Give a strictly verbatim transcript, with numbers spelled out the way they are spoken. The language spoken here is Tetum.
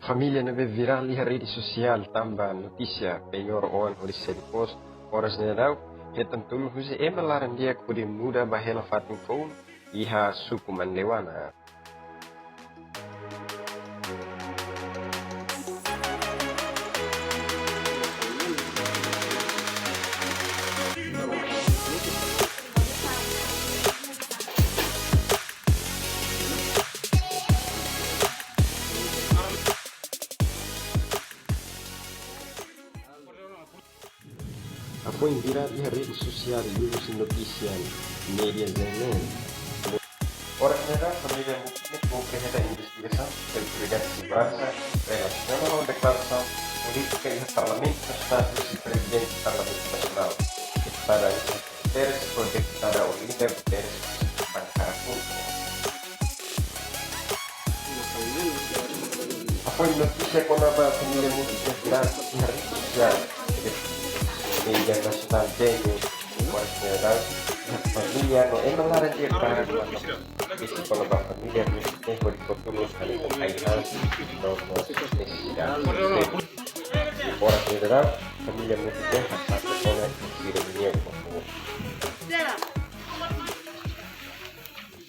Família ne'ebé virál iha rede sosiál tanba notísia penhor oan hodi selu pos oras ne'e daudaun, hetan tulun husi ema laran-di'ak hodi muda ba hela fatin foun iha suku Mandewana. Hafoin virál iha rede sosiál liuhusi notísia média G M N. Oras ne'e daudaun família Mutin ne'e kumpre hetan investigasaun pela Brigada Seguransa relasiona ho deklarasaun polítika iha Parlamentu Nasionál husi Prezidente Parlamentu Nasionál, Deputada Anissa Guterres ho Deputada Olinda Guterres, bankada K H U L. Hafoin notísia kona-ba família Mutin ne'e virál iha rede sosiál média nasionál G M N, oras ne'e daudaun família no ema laran-di'ak barak mak kesi kona-ba família Mutin ne'e hodi fó tulun hanesan ai-han no mós nesesidade. Oras ne'e daudaun família Mutin ne'e hasa'e kona-ba